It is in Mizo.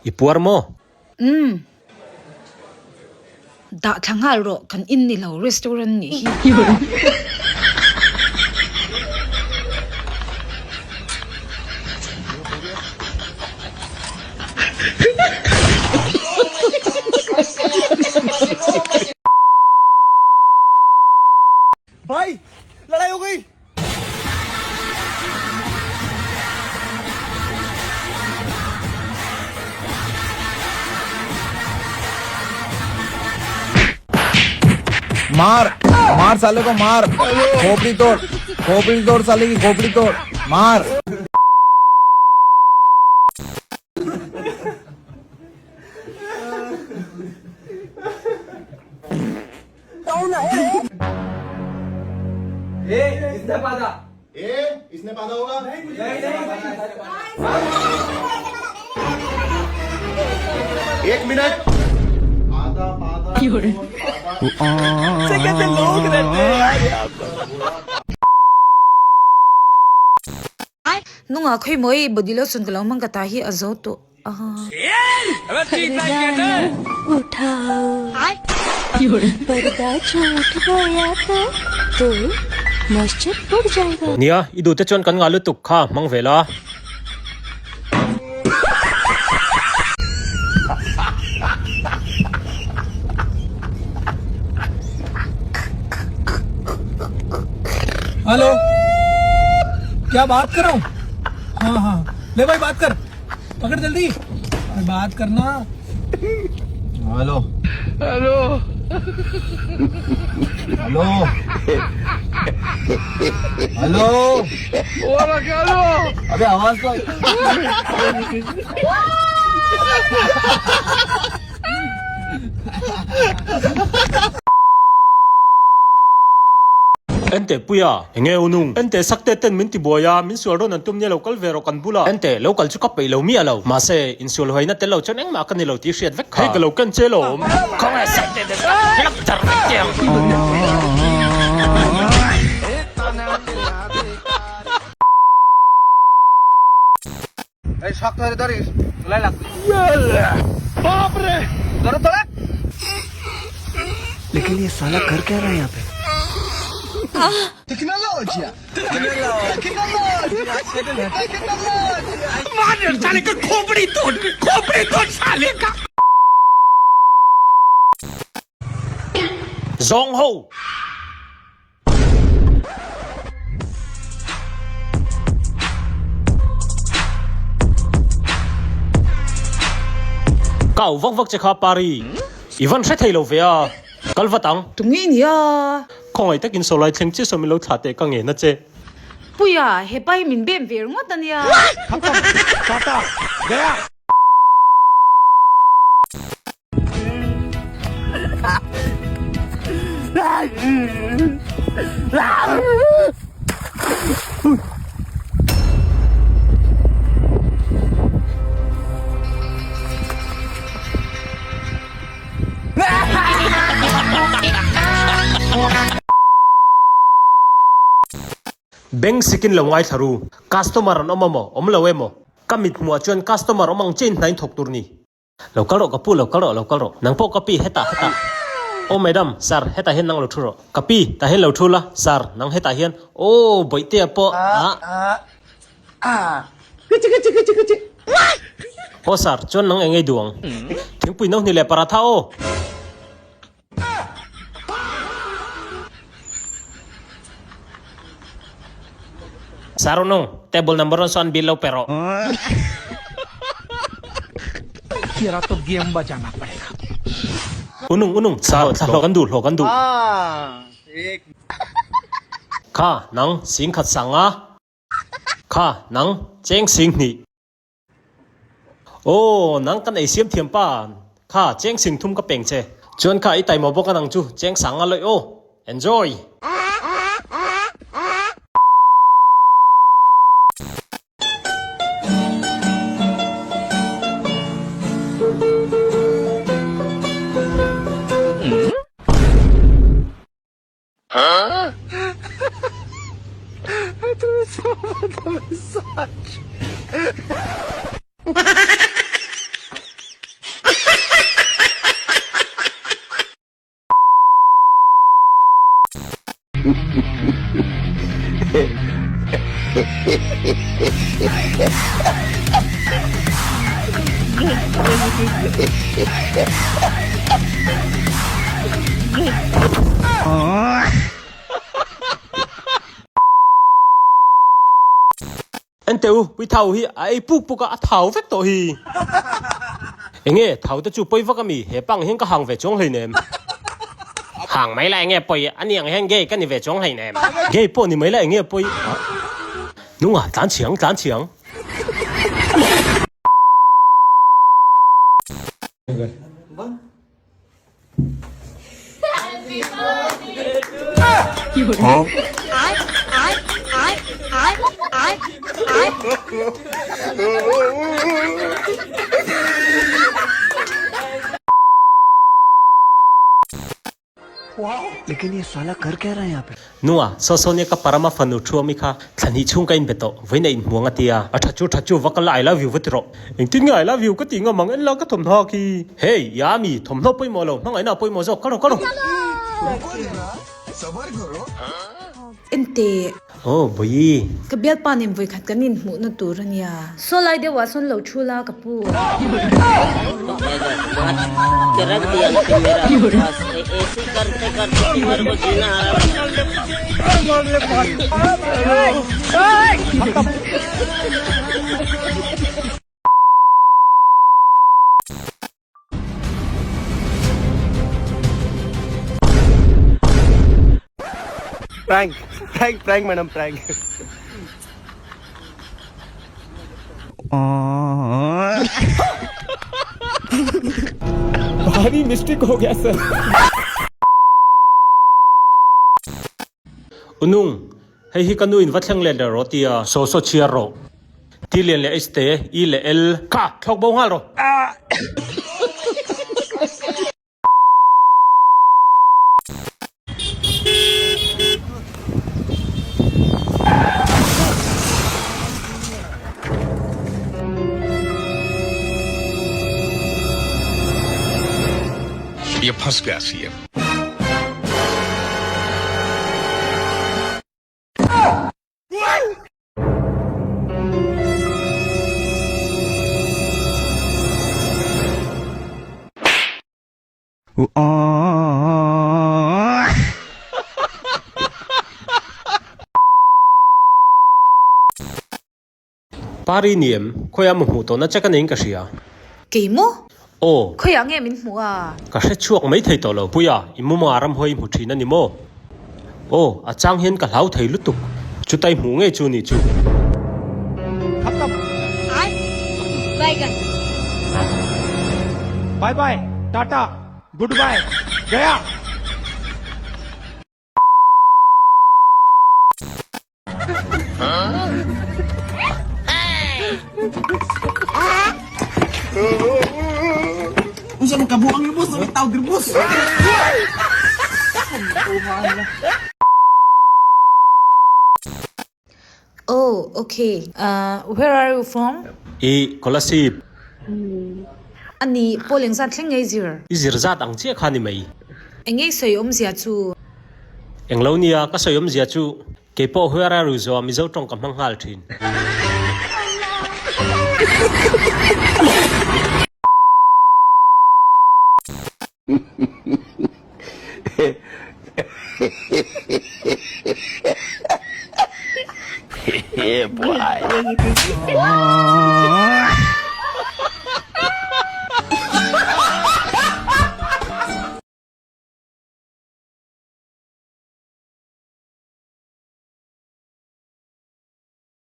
I puar maw? Umm. Dah thla nghal rawh, kan in ni lo, restaurant nih hi. Bhai, ladai ho gayi. मार मार साले को मार खोपड़ी तोड़ खोपड़ी तोड़ साले की खोपड़ी तोड़ मार ए इसने पादा होगा एक मिनट आधा पादा Nungah khawi maw i body lotion ka lo hmang ka ta hi a zo tawh a. Nia, i duhte chuan kan ngah lutuk kha hmang ve la. Hello क्या बात कर रहा हूँ हाँ हाँ ले भाई बात कर पकड़ जल्दी अरे बात करना hello hello hello hello अबे आवाज तो Ente puia, enge u nung? Ente sakte ten min ti buai a, min sual rawn an tum nia lo kal ve rawh kan bula. Ente, lo kal chu ka peih lo miah lo. Mahse, insual huaina tel lo chuan engmah ka ni lo tih hriat vek kha. Hei ka lo ken che lawm. Khawnge sakte ten ka hlap dar vek che ang. Zawng ho! Ka au vak vak che kha Pari, i van hre thei lo ve a, kal vat ang. Tunge nia? Khawngaih takin sawlai thleng chiah sawm i lo thlah teh ka ngen a che. Puia, hepa hi min bem ve ringawt a nia. Bank sikin lo ngaithla ru. Customer an awm amaw? Awm lo emaw? Ka mit hmuh ah chuan customer awm ang chiah in hna in thawk tur ni. Lo kal rawh ka pu, lo kal rawh, lo kal rawh. Nang pawh ka pi, hetah, hetah. Aw madam, sir, hetah hian nang lo thu rawh. Ka pi, tah hian lo thu la, sir, nang hetah hian. Aw, bawihtea pawh, ah. Aw sir, chuan nang eng ei duh ang? Thingpui no hni leh paratha aw. Sarunung, table number rawn sawn bill lo pe rawh. Unung, unung, sir, thla hlawh kan duh, hlawh kan duh. Kha, nang, sing khat sang a. Kha, nang, cheng sing hnih. Aw, nang kan ei siam thiam pa kha cheng sing thum ka peng che. Chuan kha i taimawh bawk a nang chu cheng sang a lawih aw. Enjoy! Enteh u, Puithau hi a ei puk puk a, a thau vek tawh hi. Enge, thau te chu pawi vak a mi, he pang hian ka hang ve chuang hleinem. Hang mai la enge pawi, a ni ang hian gay ka ni ve chuang hleinem. Gay pawh ni mai la enge pawi. Nunga, tlan chhiang, tlan chhiang. Nua, saw saw nia ka parama fanu thu ami kha thla hnih chhung ka inbe tawh, vawiin a inhmuang a tia. A tha chu tha chu va kal la I love you va ti rawh. Engtin nge I love you ka tih ngam ang en la ka thawmhnaw khi. Hey, ya mi, thawmhnaw pawimawh lo, hmangaihna a pawimawh zawk, kal rawh kal rawh. Enteh. Aw, Bawihi. Ka bialpa nen vawikhat kan inhmuhna tur a nia. Saw lai deuhah sawn lo thu la ka pu. Prank prank prank madam prank भारी mistake हो गया sir Unung, hei hi ka nu in va thleng let leh rawh tia saw saw chhiar rawh. T lian leh H te, E leh L kha thlawk bo nghal rawh. Ye phas gaya CM. Pari ni em? Khawiah maw hmuh tawhna che ka neiin ka hria. Kei maw? Aw. Khawiah nge min hmuh a? Ka hre chhuak mai thei tawh lo. Puia, i mumanga ramhuai i hmu thin a ni maw? Aw, a chang hian ka hlau thei lutuk. Chutai hmuh ngei chu ni chu. Bye bye tata good bye gaya. Oh, okay. Uh, where are you from? I Kolasib. Ani, pawl engzat thleng ngei zir? I zir zat ang chiah kha ni mai. Engei sawi awmzia chu? Englo nia, ka sawi awmzia chu keipawh where are you zawha Mizo tawng ka hmang nghal thin.